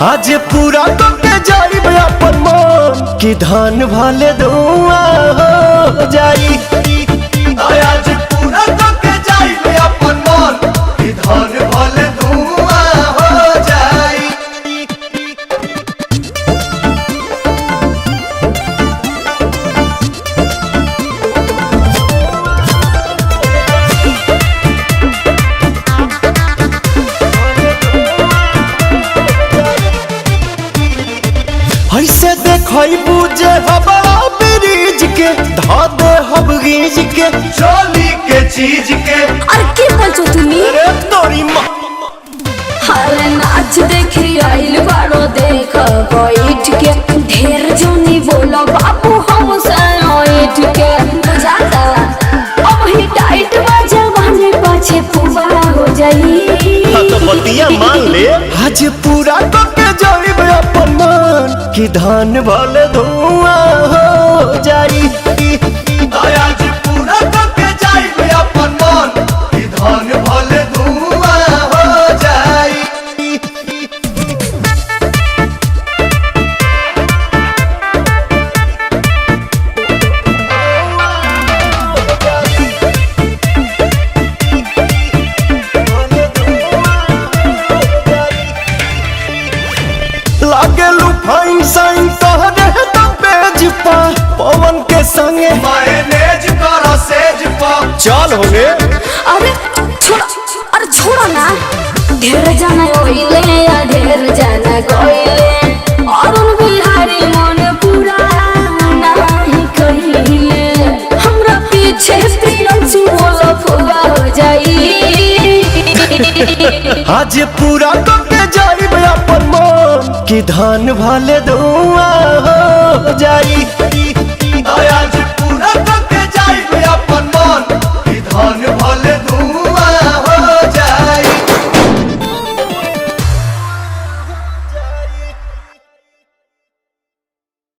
आज पूरा करके जाइब अपन मन कि धान भले धुआ हो जाई। आज पूरा करके जाइब अपन मन कि धान भले धुआं हो जाई। ऐसे देखबू जे हवा ब्रिज के धा दे हब गीज के चोली के चीज के। আর কি বলছো তুমি? अरे तोरी माँ। हर नाच देखी आइल बारो देख बैठ के, ढेर जोनी बोलो बाबू हम सैठ के। बुझाता अब ही टाइट बजवाने पाछे फुआ हो जाई। हाँ तो बतिया मान ले, आज पूरा करके जाइब अपन मन कि धान भले धुआं हो जाई। आज पूरा करके जाइब अपन मन कि धान भले धुआं हो जाई। लागे फाइन साइन तोहरे तो पेज पा पवन के संगे मैनेज करो सेज पा। चल होने। अरे छोड़ो, अरे छोड़ो ना। ढेर जाना कोइले या ढेर जाना कोइले, अरुण बिहारी मन पूरा नाही कहिले। हमरा पीछे प्रियंसु बोलो फुआ हो जाई। आज पूरा करके जाइब अपन मन कि धान भले धुआं हो जाई। आज